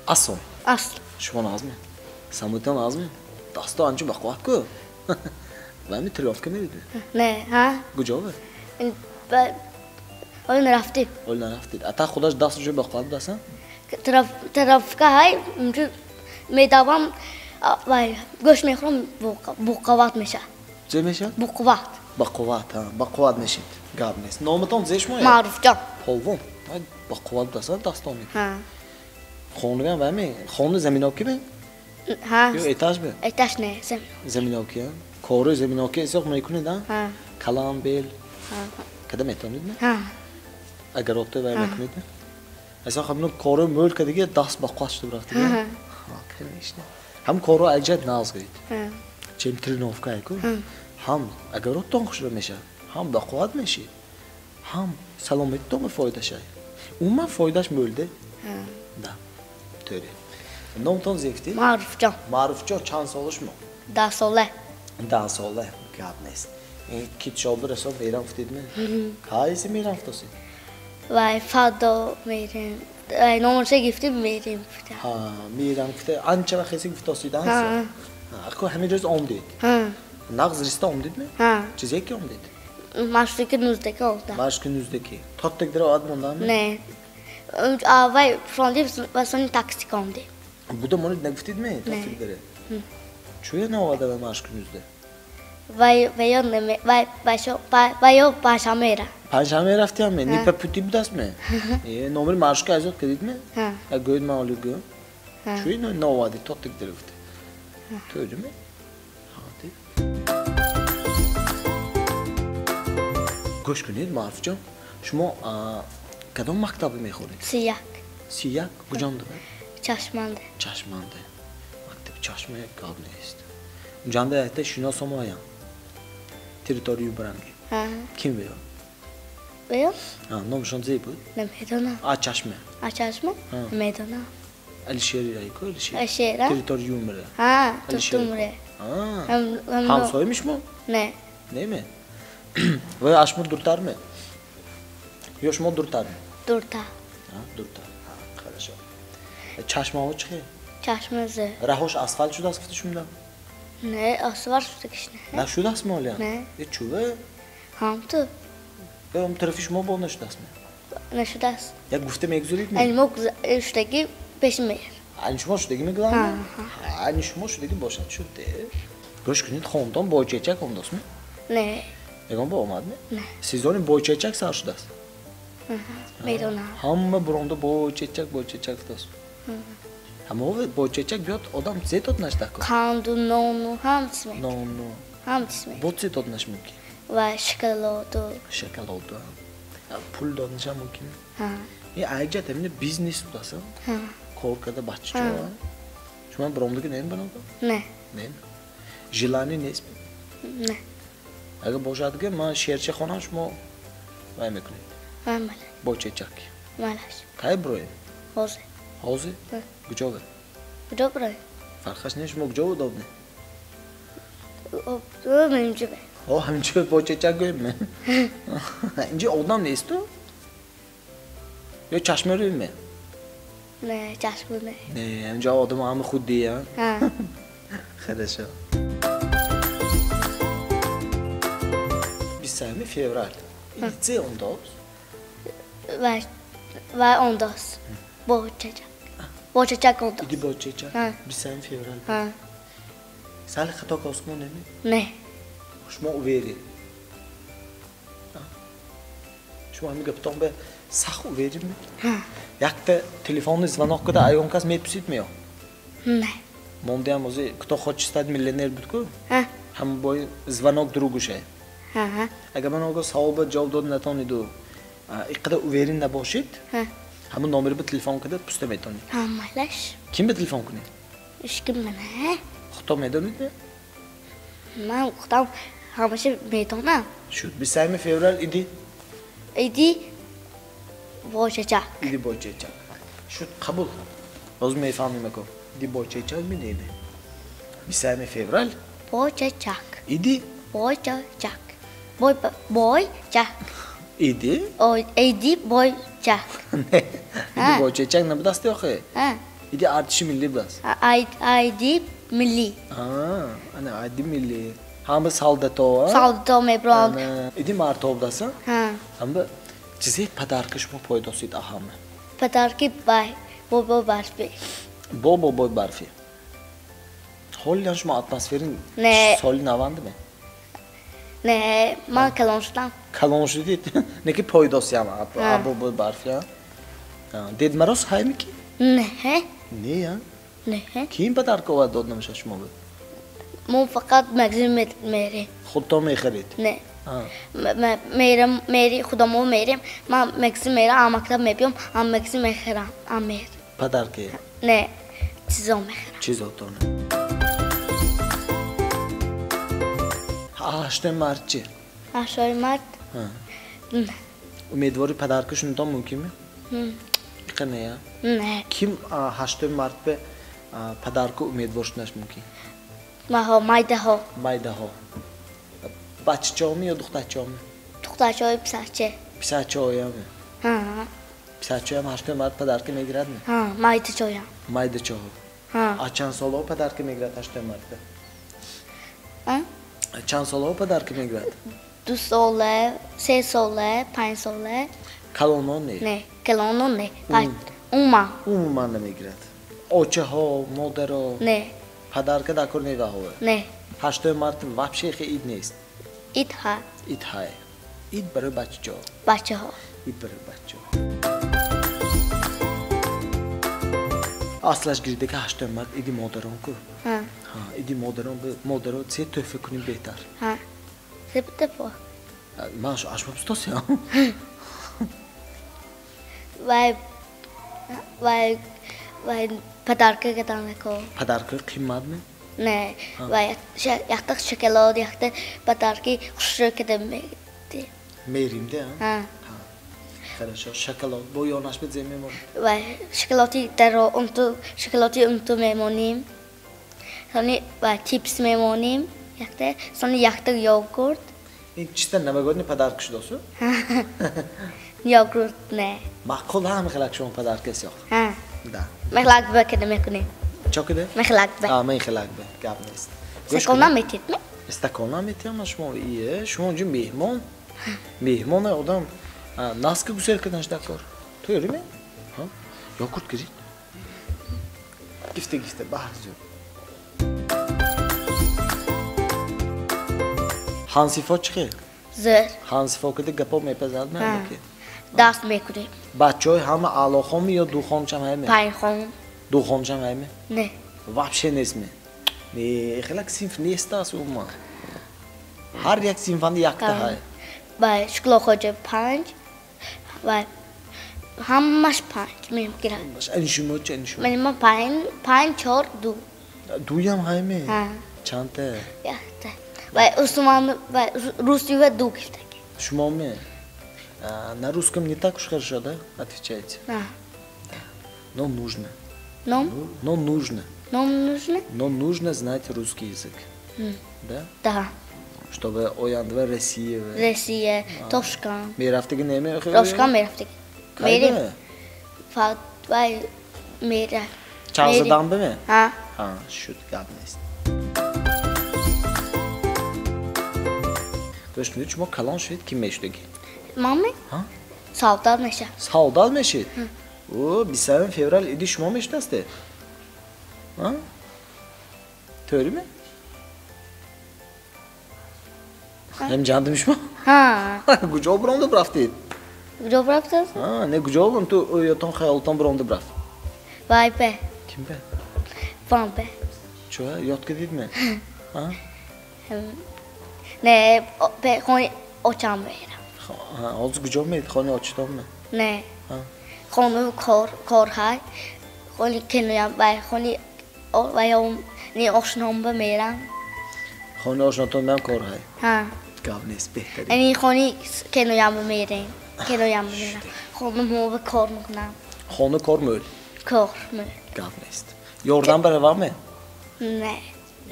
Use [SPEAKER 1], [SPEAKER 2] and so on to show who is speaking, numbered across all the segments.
[SPEAKER 1] Аслом.
[SPEAKER 2] Аслом.
[SPEAKER 1] Шумо нағзме? Самутон нағзме? Дасто анча бақувват ку? Вами тренировка мерид?
[SPEAKER 2] Не, ҳа.
[SPEAKER 1] Куҷо ве?
[SPEAKER 2] Оли нарафтем.
[SPEAKER 1] Оли нарафтед. А та худаш даст ҷо бақувват будасан?
[SPEAKER 2] Тренировка ҳай, унҷо медавам, вай гӯшт мехӯрам, боқувват мешавад.
[SPEAKER 1] Чӣ мешавад?
[SPEAKER 2] Боқувват.
[SPEAKER 1] Бақувват, ҳа, бақувват мешид. Гап нест. Номатон зе шумо?
[SPEAKER 2] Маъруфҷон.
[SPEAKER 1] Полвон. Бақувват будасан дастони.
[SPEAKER 2] Ҳа.
[SPEAKER 1] Хонавиам вами? Хона заминобки ме?
[SPEAKER 2] Ҳа.
[SPEAKER 1] Ё этаж бе?
[SPEAKER 2] Этаж не, замин.
[SPEAKER 1] Заминобки, ҳа? Кори заминобки ҳисоб мекунед, ҳа?
[SPEAKER 2] Ҳа.
[SPEAKER 1] Калам, бел.
[SPEAKER 2] Ҳа.
[SPEAKER 1] Када метавонед, ме?
[SPEAKER 2] Ҳа.
[SPEAKER 1] Агар оттой вай мекунед, ме? Асо хабну кори мӯл кадиги даст бақувват шуда бурафтиги?
[SPEAKER 2] Ҳа.
[SPEAKER 1] Ҳа, конечно. Ҳам корро аҷаб нағз гӯед.
[SPEAKER 2] Ҳа.
[SPEAKER 1] Чем тренировка ку? Ҳам агар оттон хушро мешавад, ҳам бақувват мешид, ҳам саломатитон фоида шай. Умуман фоидаш мӯлде?
[SPEAKER 2] Ҳа.
[SPEAKER 1] Да. Тӯри. Номтон зефти?
[SPEAKER 2] Маъруфҷон.
[SPEAKER 1] Маъруфҷон чанд сола шумо?
[SPEAKER 2] 10 сола.
[SPEAKER 1] 10 сола. Гап нест. Ин китшобир ҳисоб мерам фтидме? Кайси мерам фтосид?
[SPEAKER 2] Вай фадо мерем. Вай номерша гифтим мерем фта.
[SPEAKER 1] Ҳа, мерам фта. Анча вақт хеси гуфтосид, ҳа?
[SPEAKER 2] Ҳа.
[SPEAKER 1] Ако ҳамин рӯз омдид?
[SPEAKER 2] Ҳа.
[SPEAKER 1] Нағз риста омдидме?
[SPEAKER 2] Ҳа.
[SPEAKER 1] Чизе ки омдид?
[SPEAKER 2] Маршрутки нуздаки омдам.
[SPEAKER 1] Маршрутки нуздаки. Тоттак дира од мондам?
[SPEAKER 2] Не. Вай фронди ва сони такси омдем.
[SPEAKER 1] Буда монид нагуфтидме? Тоттак дира? Чӯя наоварда ва маршрутки нузда?
[SPEAKER 2] Вай вайё неме вай вайшо вайё панҷшанбе ра.
[SPEAKER 1] Панҷшанбе рафтиам ме? Нипа пути будастме? Э, номери маршрутка азёд кардидме?
[SPEAKER 2] Ҳа.
[SPEAKER 1] А гӯед ман оли гӯ.
[SPEAKER 2] Ҳа.
[SPEAKER 1] Чӯя наоварди тоттак дира гуфти? Тӯриме? Ҳа, дид. Гӯш кунед, Маъруфҷон, шумо кадом мактабе мехонед?
[SPEAKER 2] 31.
[SPEAKER 1] 31? Куҷонда?
[SPEAKER 2] Чашманда.
[SPEAKER 1] Чашманда. Мактаби Чашма гап нест. Унҷанда якта шинос омоям. Территорию бранги.
[SPEAKER 2] Ҳа.
[SPEAKER 1] Ким веё?
[SPEAKER 2] Веё?
[SPEAKER 1] Ҳа, номашон зе буд?
[SPEAKER 2] Намедонам.
[SPEAKER 1] А Чашма.
[SPEAKER 2] А Чашма?
[SPEAKER 1] Ҳа.
[SPEAKER 2] Намедонам.
[SPEAKER 1] Алишери райко, Алишер.
[SPEAKER 2] Алишера?
[SPEAKER 1] Территорию мре.
[SPEAKER 2] Ҳа,
[SPEAKER 1] Алишер.
[SPEAKER 2] тутумре.
[SPEAKER 1] Ҳа.
[SPEAKER 2] Ҳам
[SPEAKER 1] Ҳамсоями шумо?
[SPEAKER 2] Не.
[SPEAKER 1] Не ме? Вай аз шумо дуртар ме? Ё шумо дуртар ме?
[SPEAKER 2] Дуртар.
[SPEAKER 1] Ҳа, дуртар. Ҳа, хорошо. Чашмаҳо чӣ хел?
[SPEAKER 2] Чашма зе.
[SPEAKER 1] Раҳош асфалт шудааст гуфти шумда?
[SPEAKER 2] Не, асфалт шудагиш не.
[SPEAKER 1] Нашудааст молиям?
[SPEAKER 2] Не.
[SPEAKER 1] Э, чӯве?
[SPEAKER 2] Ҳам ту.
[SPEAKER 1] Э, ам тарафи шумо бо нашудааст ме?
[SPEAKER 2] Нашудааст.
[SPEAKER 1] Як гуфта мегузорид ме?
[SPEAKER 2] Ани мо шудаги пеш меяр.
[SPEAKER 1] Ани шумо шудаги мегӯям?
[SPEAKER 2] Ҳа,
[SPEAKER 1] ҳа. Ани шумо шудаги бошад шуд де. Гӯш кунед, хонтон бойчечак омдааст ме?
[SPEAKER 2] Не.
[SPEAKER 1] Ягон бо омад ме?
[SPEAKER 2] Не.
[SPEAKER 1] Сезони бойчечак сар шудааст?
[SPEAKER 2] Медонам.
[SPEAKER 1] Ҳама буромда бойчечак, бойчечак гуфтааст. Ҳама бойчечак биёд, одам зе дод нашда ку?
[SPEAKER 2] Қанду, нону, ҳам чиз мекунад.
[SPEAKER 1] Нону.
[SPEAKER 2] Ҳам чиз мекунад.
[SPEAKER 1] Бо зе дод наш мумкин?
[SPEAKER 2] Ва шоколаду.
[SPEAKER 1] Шоколаду. Пул дод наша мумкин?
[SPEAKER 2] Ҳа.
[SPEAKER 1] Ин айҷат ҳамин бизнес будааст?
[SPEAKER 2] Ҳа.
[SPEAKER 1] Кор карда баччаҳо? Шумо буромдаги не баромда?
[SPEAKER 2] Не.
[SPEAKER 1] Не? Желание нест?
[SPEAKER 2] Не.
[SPEAKER 1] Агар бошад ки ман шеърча хонам, шумо вай мекунед?
[SPEAKER 2] Ҳа, мале.
[SPEAKER 1] Бойчечак.
[SPEAKER 2] Малаш.
[SPEAKER 1] Кай буроем?
[SPEAKER 2] Ҳозир.
[SPEAKER 1] Ҳозир?
[SPEAKER 2] Ҳа.
[SPEAKER 1] Куҷо бе?
[SPEAKER 2] Куҷо буроем?
[SPEAKER 1] Фарқаш не, шумо куҷо удобне?
[SPEAKER 2] Ҳаминҷо бе.
[SPEAKER 1] О, ҳаминҷо бойчечак гӯем ме? Инҷо одам несту? Ё чашма рӯем ме?
[SPEAKER 2] Не, чашма не.
[SPEAKER 1] Не, ҳаминҷо одам ҳама худди, а?
[SPEAKER 2] Ҳа.
[SPEAKER 1] Хорошо. 23 феврал. Иди ондост?
[SPEAKER 2] Вай, вай ондост. Бойчечак. Бойчечак ондост.
[SPEAKER 1] Иди бойчечак?
[SPEAKER 2] Ҳа.
[SPEAKER 1] 23 феврал.
[SPEAKER 2] Ҳа.
[SPEAKER 1] Сал хато космо неме?
[SPEAKER 2] Не.
[SPEAKER 1] Шумо уверен? Шумо ҳамин гаптон бе сахт уверен ме?
[SPEAKER 2] Ҳа.
[SPEAKER 1] Якта телефонни звонок куда ягон кас мепурсид меё?
[SPEAKER 2] Не.
[SPEAKER 1] Мондиам ози кто хочет стать миллионер буд ку?
[SPEAKER 2] Ҳа.
[SPEAKER 1] Ҳама бой звонок другу шай.
[SPEAKER 2] Ҳа.
[SPEAKER 1] Агар ман ого саволба ҷавоб дод натониду, иқадар уверен набошид,
[SPEAKER 2] Ҳа.
[SPEAKER 1] ҳамон номери ба телефон карда пуста метавонед.
[SPEAKER 2] Ҳа, малаш.
[SPEAKER 1] Ким ба телефон кунед?
[SPEAKER 2] Ишким мана.
[SPEAKER 1] Худто медонид ме?
[SPEAKER 2] Ман худам ҳамаша медонам.
[SPEAKER 1] Шуд. 23 феврал иди?
[SPEAKER 2] Иди бойчечак.
[SPEAKER 1] Иди бойчечак. Шуд, қабул. Ҳозир мефаҳмем ако. Иди бойчечак ми не ме? 23 феврал?
[SPEAKER 2] Бойчечак.
[SPEAKER 1] Иди?
[SPEAKER 2] Бойчечак. Бой, бойчак.
[SPEAKER 1] Иди?
[SPEAKER 2] Ой, иди бойчак.
[SPEAKER 1] Не. Иди бойчечак набудасти охе?
[SPEAKER 2] Ҳа.
[SPEAKER 1] Иди артиши милли будааст.
[SPEAKER 2] Айди милли.
[SPEAKER 1] Ана айди милли. Ҳама солдато,
[SPEAKER 2] солдато мебуранд.
[SPEAKER 1] Иди мардҳо будааст? Ҳама чизе подарка шумо пойдосид ҳама?
[SPEAKER 2] Подарки бай бобои барфӣ.
[SPEAKER 1] Бо бобои барфӣ. Ҳолиам шумо атмосфери соли навандме?
[SPEAKER 2] Не, ман калон шудам.
[SPEAKER 1] Калон шудид? Не ки пойдосиям бобои барфӣ? Дед Мороз ҳайми ки?
[SPEAKER 2] Не.
[SPEAKER 1] Не,
[SPEAKER 2] Не.
[SPEAKER 1] Ким подарка овард дод намешад шумо?
[SPEAKER 2] Мо фақат магазин мерем.
[SPEAKER 1] Худтон мехарид?
[SPEAKER 2] Не. Мерем, мери худамо мерем. Ман магазин мерам, а мактаб мебиём, а магазин мехарам, а мер.
[SPEAKER 1] Подарки?
[SPEAKER 2] Не, чизо мехарам.
[SPEAKER 1] Чизотон. 8 март чи?
[SPEAKER 2] 8 март?
[SPEAKER 1] Умедвори подарка шунитон мумкинми? Иқа не?
[SPEAKER 2] Не.
[SPEAKER 1] Ким 8 март бе подарка умедвор шунаш мумкин?
[SPEAKER 2] Маҳо, майдаҳо.
[SPEAKER 1] Майдаҳо. Бачачаоми ё духтарчаоми?
[SPEAKER 2] Духтарчаои писарча.
[SPEAKER 1] Писарчаоями?
[SPEAKER 2] Ҳа.
[SPEAKER 1] Писарчаоям 8 март подарка мегирадми?
[SPEAKER 2] Ҳа, майдачаоям.
[SPEAKER 1] Майдачао.
[SPEAKER 2] Ҳа.
[SPEAKER 1] А чанд солао подарка мегирад 8 март?
[SPEAKER 2] А?
[SPEAKER 1] Чанд солао подарка мегирад?
[SPEAKER 2] 2 сола, 3 сола, 5 сола.
[SPEAKER 1] Калонон не?
[SPEAKER 2] Не, калонон не. Умуман.
[SPEAKER 1] Умуман намегирад. Очаҳо, модаро?
[SPEAKER 2] Не.
[SPEAKER 1] Подарка дар кор неваҳове?
[SPEAKER 2] Не.
[SPEAKER 1] 8 март вообще хе ид нест?
[SPEAKER 2] Ид ҳа.
[SPEAKER 1] Ид ҳай. Ид барои бачаҳо.
[SPEAKER 2] Бачаҳо.
[SPEAKER 1] Ид барои бачаҳо. Аслаш гирида ки 8 март иди модарон ку.
[SPEAKER 2] Ҳа.
[SPEAKER 1] Ҳа, иди модарон, модаро се тӯҳфа кунем беҳтар.
[SPEAKER 2] Ҳа. Се тӯҳфа.
[SPEAKER 1] Ман ашбоб стосиям.
[SPEAKER 2] Вай вай вай подарка кадан ко.
[SPEAKER 1] Подарка қиммат ме?
[SPEAKER 2] Не, вай якта шоколад, якта подарки хушрӯ када мегирди.
[SPEAKER 1] Мерим де,
[SPEAKER 2] ҳа?
[SPEAKER 1] Ҳа. Хорошо, шоколад бо ёнаш бе зе мемонем.
[SPEAKER 2] Вай шоколади даро унту, шоколади унту мемонем. Сони вай чипс мемонем, якта, сони якта йогурт.
[SPEAKER 1] Ин чиста новогодний подарка шудосу?
[SPEAKER 2] Йогурт не.
[SPEAKER 1] Маъқул ҳам хелак шумо подарка сёх.
[SPEAKER 2] Ҳа.
[SPEAKER 1] Да.
[SPEAKER 2] Мехлак бе када мекунем.
[SPEAKER 1] Чо киде?
[SPEAKER 2] Мехлак бе.
[SPEAKER 1] А, мехлак бе. Гап нест.
[SPEAKER 2] Стакона метид ме?
[SPEAKER 1] Стакона метиям шумо. Ие, шумо онҷо меҳмон. Меҳмон одам наска гусел каданш дар кор. Ту ёри ме? Ҳа? Йогурт гирид. Гифте, гифте, баҳр зӯр. Ҳансифо чӣ хел?
[SPEAKER 2] Зӯр.
[SPEAKER 1] Ҳансифо киде гапо мепазад ме?
[SPEAKER 2] Даст мекунем.
[SPEAKER 1] Бачаҳои ҳама аълохонми ё духончам ҳайме?
[SPEAKER 2] Панҷхон.
[SPEAKER 1] Духончам ҳайме?
[SPEAKER 2] Не.
[SPEAKER 1] Вообще нестме? Не, хелак синф нест аст умуман. Ҳар як синфанда якта ҳай.
[SPEAKER 2] Вай, шукулоҳоҷа 5, вай, ҳамаш 5 мегирад.
[SPEAKER 1] Ани шумо чи, ани шумо?
[SPEAKER 2] Мани ма 5, 5, 4, 2.
[SPEAKER 1] Дуям ҳайме?
[SPEAKER 2] Ҳа.
[SPEAKER 1] Чандта?
[SPEAKER 2] Якта. Вай, усуман, вай, русива 2 гирифтаги.
[SPEAKER 1] Шумо ме? На русском не так уж хорошо, да, отвечаете?
[SPEAKER 2] Да.
[SPEAKER 1] Но нужно.
[SPEAKER 2] Но?
[SPEAKER 1] Но нужно.
[SPEAKER 2] Но нужно?
[SPEAKER 1] Но нужно знать русский язык. Да?
[SPEAKER 2] Да.
[SPEAKER 1] Чтобы ояндва Россия.
[SPEAKER 2] Россия, Тошкан.
[SPEAKER 1] Мерафтиги не ме?
[SPEAKER 2] Тошкан мерафтиги. Мерим. Вай, мера.
[SPEAKER 1] Чанд задан бе ме?
[SPEAKER 2] Ҳа.
[SPEAKER 1] Ҳа, шуд, гап нест. Гӯш кунед, шумо калон шудед, ким мешудеги?
[SPEAKER 2] Мами?
[SPEAKER 1] Ҳа?
[SPEAKER 2] Савдат мешавад.
[SPEAKER 1] Савдат мешид? О, 27 феврал иди шумо мешудасте? Ҳа? Тӯри ме? Ҳам ҷандими шумо?
[SPEAKER 2] Ҳа.
[SPEAKER 1] Куҷо биромда рафтед?
[SPEAKER 2] Куҷо рафтед?
[SPEAKER 1] Ҳа, не куҷо биром, ту оётон хаёлтон биромда рафт.
[SPEAKER 2] Вай бе.
[SPEAKER 1] Ким бе?
[SPEAKER 2] Ван бе.
[SPEAKER 1] Чо, ёд кардид ме? Ҳа?
[SPEAKER 2] Не, бе хони очам мерам.
[SPEAKER 1] Ҳа, ҳозир куҷо меред? Хони очитон ме?
[SPEAKER 2] Не.
[SPEAKER 1] Ҳа.
[SPEAKER 2] Хону кор, кор ҳай. Хони киноям, вай хони вай ни ошном ба мерам.
[SPEAKER 1] Хони ошнотон меам кор ҳай.
[SPEAKER 2] Ҳа.
[SPEAKER 1] Гап нест, беҳтарин.
[SPEAKER 2] Ани хони киноям ба мерем. Киноям ба мерам. Хону мо ба кор мекунам.
[SPEAKER 1] Хону кор мӯл?
[SPEAKER 2] Кор мӯл.
[SPEAKER 1] Гап нест. Ёрдам баравам ме?
[SPEAKER 2] Не.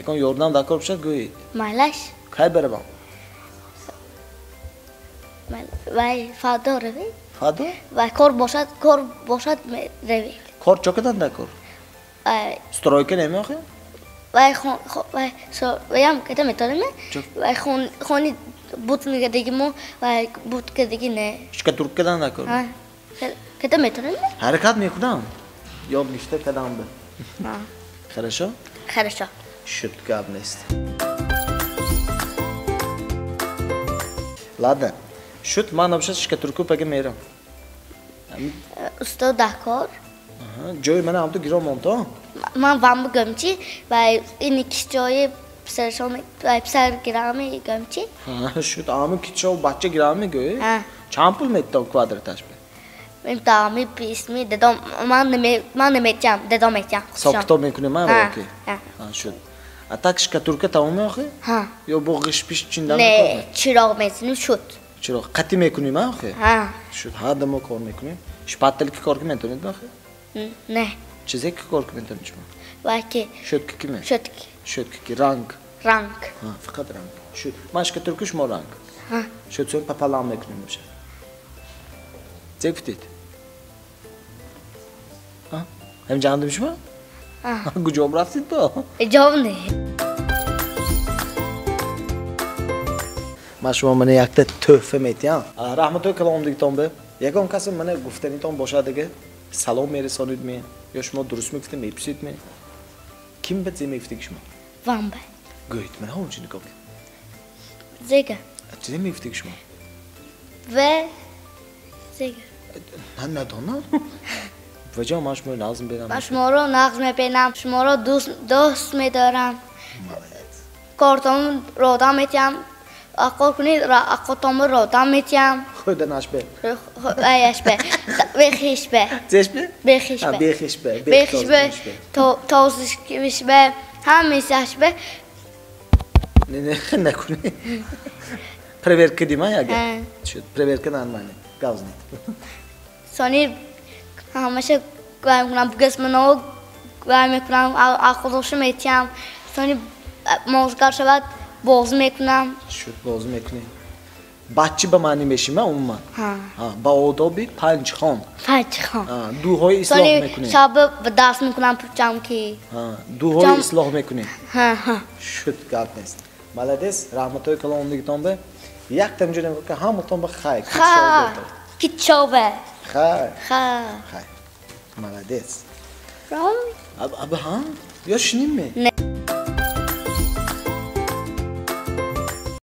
[SPEAKER 1] Ягон ёрдам дар кор бошад гӯед.
[SPEAKER 2] Майлаш.
[SPEAKER 1] Кай баравам?
[SPEAKER 2] Вай фардо равед.
[SPEAKER 1] Фардо?
[SPEAKER 2] Вай кор бошад, кор бошад равед.
[SPEAKER 1] Кор чо кадан дар кор? Стройка намеохе?
[SPEAKER 2] Вай хон вай со ваям када метонем? Вай хон хони бут мегадаги мо вай бут кадаги не.
[SPEAKER 1] Штукатурка дан накор.
[SPEAKER 2] Ҳа. Када метонем?
[SPEAKER 1] Ҳаракат мекунам. Ёд гирифта кадам бе.
[SPEAKER 2] Ҳа.
[SPEAKER 1] Хорошо?
[SPEAKER 2] Хорошо.
[SPEAKER 1] Шуд, гап нест. Ладно. Шуд, ман набошад штукатурку пага мерам.
[SPEAKER 2] Устод дакор.
[SPEAKER 1] Ҷои мана ҳамту гиро монто?
[SPEAKER 2] Ман вам бигӯям чи вай ин киш ҷои писаршон вай писар гирам мегӯям чи?
[SPEAKER 1] Шуд, ами кичо бача гирам мегӯӣ? Чанд пул метитон квадраташ бе?
[SPEAKER 2] Ман даҳми бистми дедом ман наметиҳам, дедом метиҳам.
[SPEAKER 1] Ҳисоб китоб мекунӣ ман ки? Шуд. А так штукатурка тамом меохӣ?
[SPEAKER 2] Ҳа.
[SPEAKER 1] Ё бо ғиш пиш чинда
[SPEAKER 2] Не,
[SPEAKER 1] мекунӣ?
[SPEAKER 2] чироғ мезанем, шуд.
[SPEAKER 1] Чироғ қатӣ мекунӣ ма охӣ?
[SPEAKER 2] Ҳа.
[SPEAKER 1] Шуд, ҳар дамо кор мекунем. Шпатель ки кор ки метавонед охӣ?
[SPEAKER 2] Не.
[SPEAKER 1] Чизе ки кор ки метавонед шумо?
[SPEAKER 2] Вай ки?
[SPEAKER 1] Щётка ки ме?
[SPEAKER 2] Щётки.
[SPEAKER 1] Щётка ки ранг.
[SPEAKER 2] Ранг.
[SPEAKER 1] Ҳа, фақат ранг. Шуд. Ман штукатурка шумо ранг.
[SPEAKER 2] Ҳа.
[SPEAKER 1] Шуд, сон папалам мекунем боша. Зе гуфтед? Ҳа? Ҳам ҷандим шумо?
[SPEAKER 2] Ҳа.
[SPEAKER 1] Куҷо рафтед бо?
[SPEAKER 2] Ҷавоб не.
[SPEAKER 1] Ман шумо мана якта тӯҳфа метиҳам. Раҳматои калом дигитон бе. Ягон касе мана гуфтанитон бошад дига салом мерасонид ме ё шумо дуруст мегуфтед мепурсид ме? Ким ба зе мегуфтеги шумо?
[SPEAKER 2] Вам бе.
[SPEAKER 1] Гӯед мана ҳамчи нигоҳ кунед.
[SPEAKER 2] Зега.
[SPEAKER 1] Чизе мегуфтеги шумо?
[SPEAKER 2] Ве зега.
[SPEAKER 1] Ман надонам. Ваҷо ман шуморо нағз мебинам.
[SPEAKER 2] Ман шуморо нағз мебинам, шуморо дӯст медорам.
[SPEAKER 1] Молодец.
[SPEAKER 2] Кортон родам метиҳам. Ақл кунед, ақлтонро родам метиҳам.
[SPEAKER 1] Худанаш бе.
[SPEAKER 2] Аяш бе. Бехиш бе.
[SPEAKER 1] Зеш бе?
[SPEAKER 2] Бехиш бе.
[SPEAKER 1] Бехиш бе.
[SPEAKER 2] Бехиш бе. Тозишкиш бе. Ҳамисаш бе.
[SPEAKER 1] Не, не, накунӣ. Проверка дима яга? Шуд, проверка нормально. Гавзнед.
[SPEAKER 2] Сони ҳамаша гӯй мекунам, гасмано гӯй мекунам, ақлдошу метиҳам. Сони мозгар шавад боз мекунам.
[SPEAKER 1] Шуд, боз мекунӣ. Баччи ба маънӣ мешима умуман?
[SPEAKER 2] Ҳа.
[SPEAKER 1] Ба одоби панҷхон.
[SPEAKER 2] Панҷхон.
[SPEAKER 1] Дуҳои ислоҳ мекунӣ.
[SPEAKER 2] Шаб ба дарс мекунам пурчам ки.
[SPEAKER 1] Дуҳои ислоҳ мекунӣ.
[SPEAKER 2] Ҳа, ҳа.
[SPEAKER 1] Шуд, гап нест. Молодец, раҳматои калом дигитон бе. Яктам ҷо нигоҳ кун, ҳаматон ба хай.
[SPEAKER 2] Ха. Китшове.
[SPEAKER 1] Хай.
[SPEAKER 2] Ха.
[SPEAKER 1] Хай. Молодец.
[SPEAKER 2] Ром?
[SPEAKER 1] Аба ҳа? Ё шиним ме?
[SPEAKER 2] Не.